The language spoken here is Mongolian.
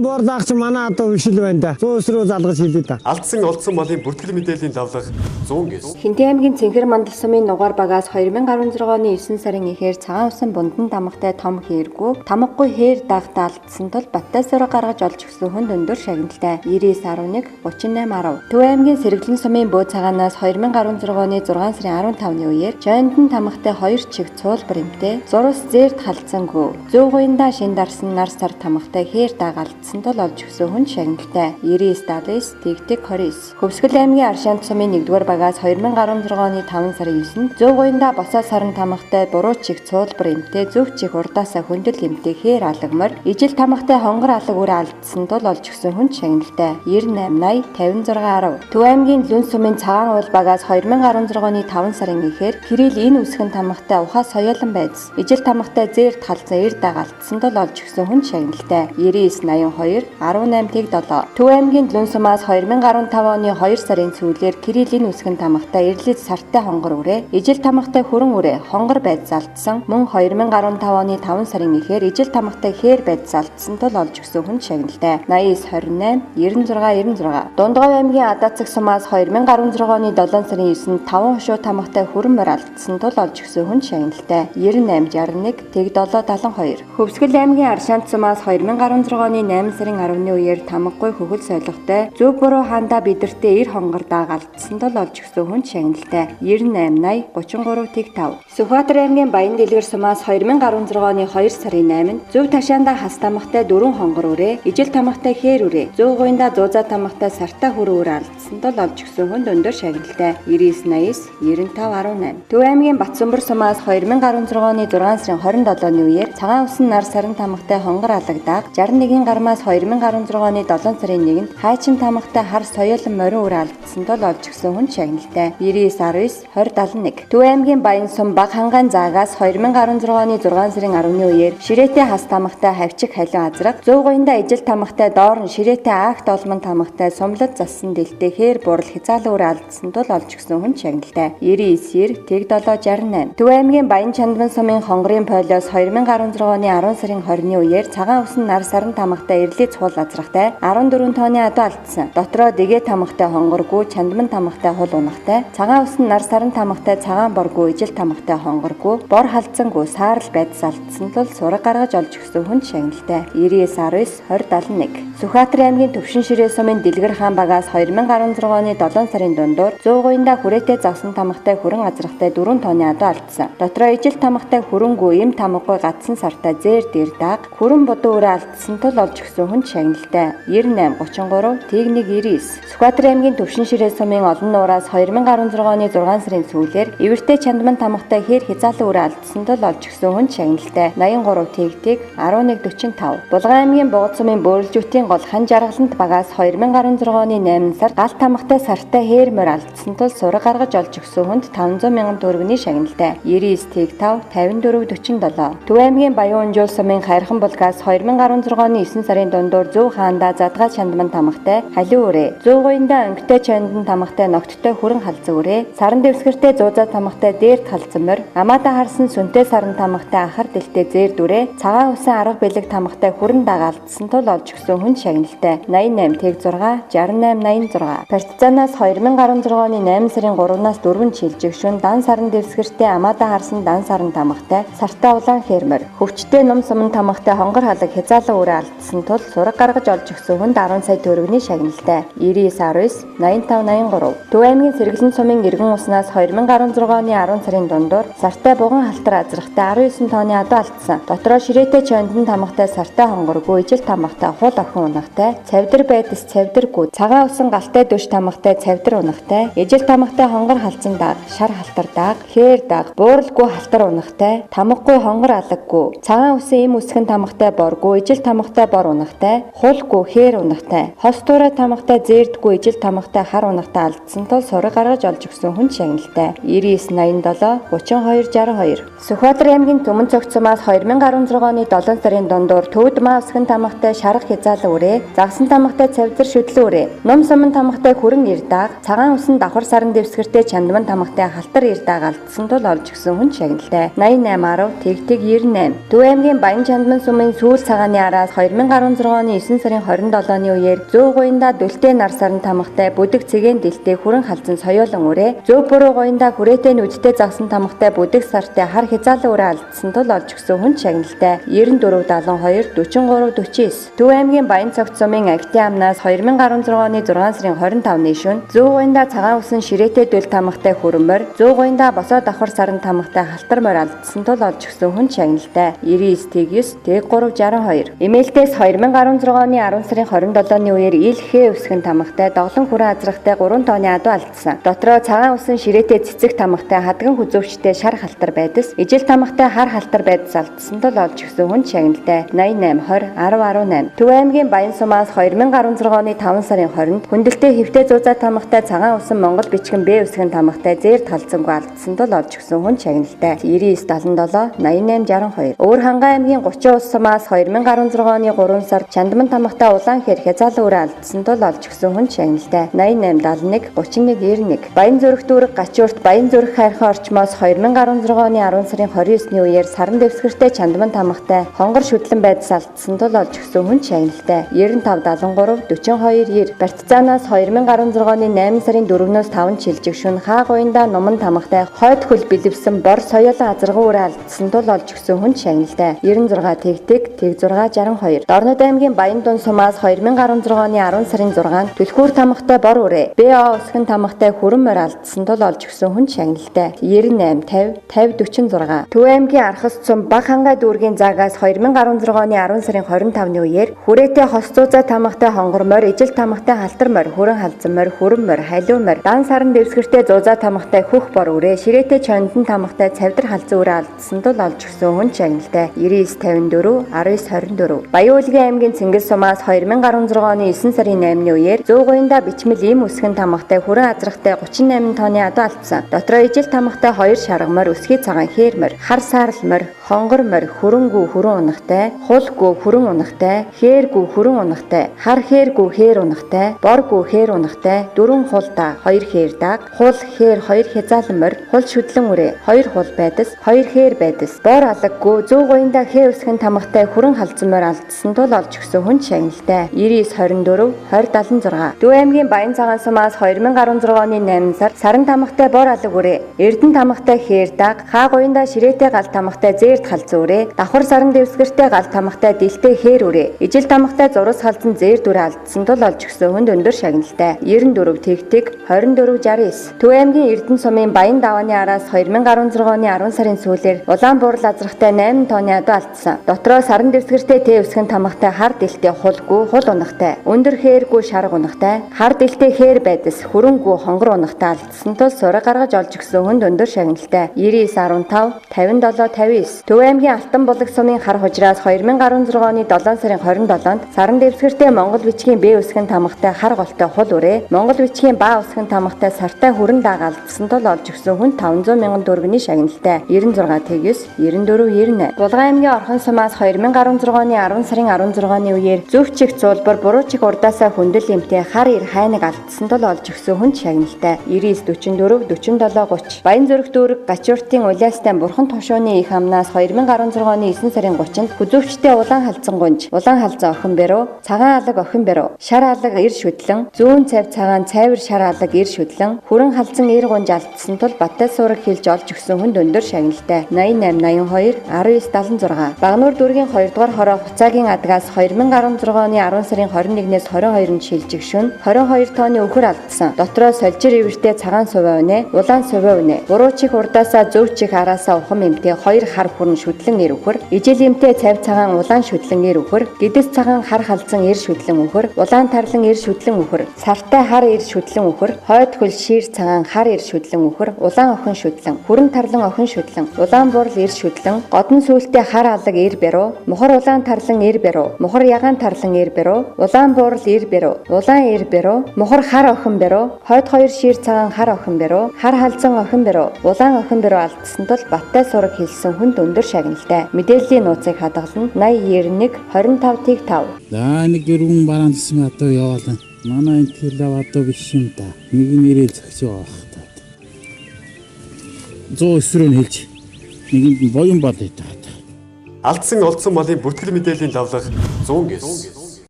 Бор даагч манай одоо биш л байна да. 109 рүү залгаж хэлээ да. Алдсан олдсон малын бүртгэл мэдээллийн лавлах 109. Хинтээ аймгийн Цэнхэр мандал сумын нугаар багаас 2016 оны 9 сарын ихээр цагаан усан бундан тамгатай том хээргүй тамгагүй хээр дагтаа алдсан тул Баттай сураг гаргаж олж өгсөн хүн өндөр шагналтай 99.11 38 10. Төв аймгийн Сэргэлэн сумын бөө цагаанаас 2016 оны 6 сарын 15-ны үеэр Жойнтон тамгатай 2 чиг цуулбар эмтэй зурус зээрд халдсангүй зөв гуйндаа шин дарсан нар сар тамгатай хээр дааг алдсан тул олж өгсөн хүн шагналтай 99 79 тэгтэг 29. Хөвсгөл аймгийн Аршаант сумын 1-р багаас 2016 оны 5 сарын 9-нд зөв гуйндаа босоо саран тамгатай буруу чиг цуулбар эмтэй зөв чих урдаасаа хөндөл эмтэй хээр алагмар ижил тамгатай хонгор алаг үрэ алдсан тул олж өгсөн хүн шагналтай 98 80 56 10. Төв аймгийн Лүн сумын цагаан уул багаас 2016 оны 5 сарын ихээр Кирилл энэ үсгэн тамгатай ухаа соёолон байц ижил тамгатай зээр талцсан эр даг алдсан тул олж өгсөн хүн шагналтай 99 82 18 тэг 7. Төв аймгийн Лүн сумаас 2015 оны 2 сарын сүүлээр Кирилл энэ үсгэн тамгатай эрлээд сартай хонгор үрээ ижил тамгатай хүрэн үрээ хонгор байдас алдсан мөн 2015 оны 5 сарын ихээр ижил тамгатай хээр байдас алдсан тул олж өгсөн хүн шагналтай 89 28 96 96. Дундгов аймгийн Адаацэг сумаас 2016 оны 7 сарын 9-нд 5 хошуу тамгатай хүрэн морь алдсан тул олж өгсөн хүн шагналтай 98 61 тэг 7 72. Хөвсгөл аймгийн Аршаант сумаас 2016 оны 8 сарын 10-ны үеэр тамгагүй хөхөл солиготой зөв буруу хаандаа бидэртээ эр хонгор дааг алдсан тул олж өгсөн хүн шагналтай 98 80 33 тэг 5. Сүхбаатар аймгийн Баян дэлгэр сумаас 2016 оны 2 сарын 8-нд зөв ташаандаа хас тамгатай 4 хонгор үрээ ижил тамгатай хээр үрээ зөв гуйндаа зуузаа тамгатай сартай хүрэн үрээ алдсан тул олж өгсөн хүн өндөр шагналтай 99 89 95 18. Төв аймгийн Батсүмбэр сумаас 2016 оны 6 сарын 27-ны үеэр цагаан усан нар саран тамгатай хонгор алаг дааг 61 гармаас 2016 оны 7 сарын 1-нд хайчин тамгатай хар соёолон морин үрээ алдсан тул олж өгсөн хүн шагналтай 99 19 20 71. Төв аймгийн Баян сум баг хангаан заагаас 2016 оны 6 сарын 10-ны үеэр ширээтэй хас тамгатай хавчих халиун азраг зөв гуйндаа ижил тамгатай доор нь ширээтэй агт олмон тамгатай сумлад зассан дэлтэй хээр бурал хязгаарлан үрээ алдсан тул олж өгсөн хүн шагналтай 99 90 тэг 7 68. Төв аймгийн Баян чандман сумын хонгорын полиос 2016 оны 10 сарын 20-ны үеэр цагаан усан нар саран тамгатай эрлийн цул азрахтай 14 тонны адуу алдсан. Дотроо дэгээ тамгатай хонгоргүй чандман тамгатай хул унахтай цагаан усан нар саран тамгатай цагаан боргүй ижил тамгатай хонгоргүй бор халдсангүй саарл байдас алдсан тул сураг гаргаж олж өгсөн хүн шагналтай 99 19 20 71. Сүхбаатар аймгийн Төвшин ширээ сумын Дэлгэр хаан багаас 2016 оны 7 сарын дундуур 100 гуйндаа хүрээтэй загсан тамгатай хүрэн азрахтай 4 тонны адуу алдсан. Дотроо ижил тамгатай хүрэнгүй эм тамгагүй гадсан сартай зээр дээр дааг хүрэн бодон үрээ алдсан тул олж өгсөн хүн шагналтай 98 33 тэг 1 99. Сүхбаатар аймгийн Төвшин ширээ сумын олон нуураас 2016 оны 6 сарын сүүлээр эвэртэй чандман тамгатай хээр хязгаарлан үрээ алдсан тул олж өгсөн хүн шагналтай 83 тэг тэг 11 45. Булган аймгийн Богд сумын бөөрөлжүүтийн гол хан жаргалант багаас 2016 оны 8 сард гал тамгатай сартай хээр морь алдсан тул сураг гаргаж олж өгсөн хүнд 500 мянган төгрөгийн шагналтай 99 тэг 5 54 47. Төв аймгийн Баян унжуул сумын Хайрхан булгаас 2016 оны 9 сарын дундуур зөв хаандаа задгаа чандман тамгатай халиу үрээ зөв гуйндаа өнгөтэй чандан тамгатай ногттой хүрэн халзан үрээ саран дэвсгэртэй зуузаа тамгатай дээрт халзан морь амаадаа харсан сүнтэй саран тамгатай ахар дэлтэй зээр дүрээ цагаан усан арга бэлэг тамгатай хүрэн дагаа алдсан тул олж өгсөн хүн шагналтай 88 тэг 6 68 86. Партизанаас 2016 оны 8 сарын 3-наас 4-нд шилжих шөн дан саран дэвсгэртэй амаадаа харсан дан саран тамгатай сартай улаан хермер хөвчтэй нум суман тамгатай хонгор халаг хязгаарлан үрээ алдсан тул сураг гаргаж олж өгсөн хүнд 10 сая төгрөгийн шагналтай 99 19 85 83. Төв аймгийн Сэргэлэн сумын Иргэн уснаас 2016 оны 10 сарын дундуур сартай буган халтар азрахтай 19 тонны адуу алдсан. Дотроо ширээтэй чондан тамгатай сартай хонгоргүй ижил тамгатай хул охин унахтай цавдир байдас цавдиргүй цагаан усан галтай дөш тамгатай цавдир унахтай ижил тамгатай хонгор халзан дааг шар халтар дааг хээр дааг бууралгүй халтар унахтай тамгагүй хонгор алаггүй цагаан усан эм үсгэн тамгатай боргүй ижил тамгатай бор унахтай хулгүй хээр унахтай хос туурай тамгатай зээрдгүй ижил тамгатай хар унахтай алдсан тул сураг гаргаж олж өгсөн хүн шагналтай 99 87 32 62. Сүхбаатар аймгийн Түмэн цогц сумаас 2016 оны 7 сарын дундуур төвд маа үсгэн тамгатай шарга хязгаарлан үрээ загсан тамгатай цавдир шүдлэн үрээ нум суман тамгатай хүрэн эр дааг цагаан усан давхар саран дэвсгэртэй чандман тамгатай халтар эр дааг алдсан тул олж өгсөн хүн шагналтай 88 10 тэг тэг 98. Төв аймгийн Баян чандман сумын сүүл цагааны араас 2016 2016 оны 9 сарын 27-ны үеэр Зөө гуянда дүлтэй нар саран тамгатай бүдэг цэгэн дэлтэй хүрэн халзан соёолон үрээ. Зөв буруу гуянда хүрээтэй нүдтэй загсан тамгатай бүдэг сартай хар хязаалан үрээ алдсан тул олж өгсөн хүн шагналтай. 94 72 43 49. Төв аймгийн Баян цогт сумын Агтын амнаас 2016 оны 6 сарын 25-ны шөнө Зөө гуянда цагаан усан ширээтэй дүл тамгатай хүрэн морь, Зөө гуянда босоо давхар саран тамгатай халтар морь алдсан тул олж өгсөн хүн шагналтай. 99 9 3 62. Эмээлтээс 2016 оны 10 сарын 27-ны үеэр ил хээ өсгөн тамгатай доглон хүрэн азрахтай 3 тооны адуу алдсан. Дотроо цагаан усан ширээтэй цэцэг тамгатай хадган хүзүүвчтэй шар халтар байдас, ижил тамгатай хар халтар байдас алдсан тул олж өгсөн хүн шагналтай. 88 20 10 18. Төв аймгийн Баян сумаас 2016 оны 5 сарын 20-нд хүндэлтэй хэвтэй зузаа тамгатай цагаан усан Монгол бичгэн Б өсгөн тамгатай зээр талцсангүй алдсан тул олж өгсөн хүн шагналтай. 99 77 88 62. Өвөр хангай аймгийн 30 ус сумаас 2016 оны 3 сард Чандман тамгатай улаан хэр хязаалан үрээ алдсан тул олж өгсөн хүн шагналтай. 88 71 31 91. Баян зүрх дүүрэг Гачуурт Баян зүрх хайрхан орчмоос 2016 оны 10 сарын 29-ний үеэр саран дэвсгэртэй Чандман тамгатай хонгор шүдлэн байдас алдсан тул олж өгсөн хүн шагналтай. 95 73 42 90. Бартизанаас 2016 оны 8 сарын 4-өөс 5-нд шилжих шөнө хаа гуянда нуман тамгатай хойд хөл бэлэвсэн бор соёолон азарган үрээ алдсан тул олж өгсөн хүн шагналтай. 96 тэгтэг тэг 6 62. Дорнод аймгийн Баян-Дун сумаас 2016 оны 10 сарын 6-нд түлхүүр тамгатай бор үрээ БО өсгөн тамгатай хүрэн морь алдсан тул олж өгсөн хүн шагналтай. 98 50 50 46. Төв аймгийн Архас сум Баг хангай дүүргийн заагаас 2016 оны 10 сарын 25-ны үеэр хүрээтэй хос зузаа тамгатай хонгор морь, ижил тамгатай халтар морь, хүрэн халзан морь, хүрэн морь, халиу морь, дан саран дэвсгэртэй зузаа тамгатай хөх бор үрээ, ширээтэй чондон тамгатай цавдар халзан үрээ алдсан тул олж өгсөн хүн шагналтай. 99 54 19 24. Баян-Улгийн аймгийн Цэнгэл сумаас 2016 оны 9 сарын 8-ны үеэр Зөө гуянда бичмэл ийм өсгөн тамгатай хүрэн азрахтай 38 тонны адуу алдсан. Дотроо ижил тамгатай 2 шарга морь, өсгий цагаан хээр морь, хар саарл морь, хонгор морь, хөрөнгүү хүрэн унахтай, хулгүй хүрэн унахтай, хээргүй хүрэн унахтай, хар хээргүй хээр унахтай, боргүй хээр унахтай, 4 хул даа, 2 хээр дааг, хул хээр 2 хязаалан морь, хул шүдлэн үрээ, 2 хул байдас, 2 хээр байдас, бор алаггүй Зөө гуянда хээ өсгөн тамгатай хүрэн халзан морь алдсан тул олж өгсөн хүн шагналтай. 99 24 20 76. Дүү аймгийн Баян цагаан сумаас 2016 оны 8 сар саран тамгатай бор алаг үрээ, Эрдэнэ тамгатай хээр дааг, хаа гуянда ширээтэй гал тамгатай зээрд халзан үрээ, давхар саран дэвсгэртэй гал тамгатай дэлтэй хээр үрээ, ижил тамгатай зурус халзан зээр дүрээ алдсан тул олж өгсөн хүнд өндөр шагналтай. 94 тэгтэг 24 69. Төв аймгийн Эрдэнэ сумын Баян давааны араас 2016 оны 10 сарын сүүлээр улаан буурал азрахтай 8 тонны адуу алдсан. Дотроо саран дэвсгэртэй тэ өсгөн тамгатай хар дэлтэй хулгүй хул унахтай, өндөр хээргүй шарга унахтай, хар дэлтэй хээр байдас, хөрөнгүү хонгор унахтай алдсан тул сураг гаргаж олж өгсөн хүнд өндөр шагналтай. 99 15 57 59. Төв аймгийн Алтан булаг сумын хар хужраас 2016 оны 7 сарын 27-нд саран дэвсгэртэй Монгол бичгийн Б өсгөн тамгатай хар голтой хул үрээ, Монгол бичгийн Ба өсгөн тамгатай сартай хүрэн дааг алдсан тул олж өгсөн хүн 500 мянган төгрөгийн шагналтай. 96 9 94 98. Булган аймгийн Орхон сумаас 2016 оны 10 сарын 16-ны үеэр зөв чих зулбар буруу чих урдаасаа хүндэл эмтэй хар ир хайнаг алдсан тул олж өгсөн хүн шагналтай. 99 44 47 30. Баян зүрх дүүрэг Гачууртын Улиастай Бурхан тушууны их амнаас 2016 оны 9 сарын 30-нд хүзүүвчтэй улаан халзан гунж, улаан халзан охин бэрүү, цагаан алаг охин бэрүү, шар алаг эр шүдлэн, зүүн цав цагаан цайвар шар алаг эр шүдлэн, хүрэн халзан эр гунж алдсан тул Баттай суураг хэлж олж өгсөн хүнд өндөр шагналтай. 88 82 19 76. Багнуур дүүргийн 2 дугаар хороо Хуцаагийн адгаас 2016 оны 10 сарын 21-ээс 22-нд шилжих шөнө 22 тонны өхөр алдсан. Дотроо солжир ивэртэй цагаан суваа үнэ, улаан суваа үнэ, буруу чих урдаасаа зөв чих араасаа ухам эмтэй 2 хар хүрэн шүдлэн эр өхөр, ижил эмтэй цав цагаан улаан шүдлэн эр өхөр, гэдэс цагаан хар халзан эр шүдлэн өхөр, улаан тарлан эр шүдлэн өхөр, сартай хар эр шүдлэн өхөр, хойд хөл шийр цагаан хар эр шүдлэн өхөр, улаан охин шүдлэн, хүрэн тарлан охин шүдлэн, улаан бурал эр шүдлэн, годон сүүлтэй хар алаг эр бэрүү, мухар улаан тарлан эр бэрүү, мухар ягаан тарлан эр бэрүү, улаан буурал эр бэрүү, улаан эр бэрүү, мухар хар охин бэрүү, хойд хоёр шийр цагаан хар охин бэрүү, хар халзан охин бэрүү, улаан охин бэрүү алдсан тул Баттай сураг хэлсэн хүнд өндөр шагналтай. Мэдээллийн нууцыг хадгална. 80 91 25 тэг 5. За нэг дөрвөн бараан төсөн адуу яваалаа. Манай энэ тэр адуу биш юм да. Нэг нэрээ зөгч явах та. 109 рүү хэлж нэгэнд нь боён бол идэв. Алдсан олдсон малын бүртгэл мэдээллийн лавлах 109.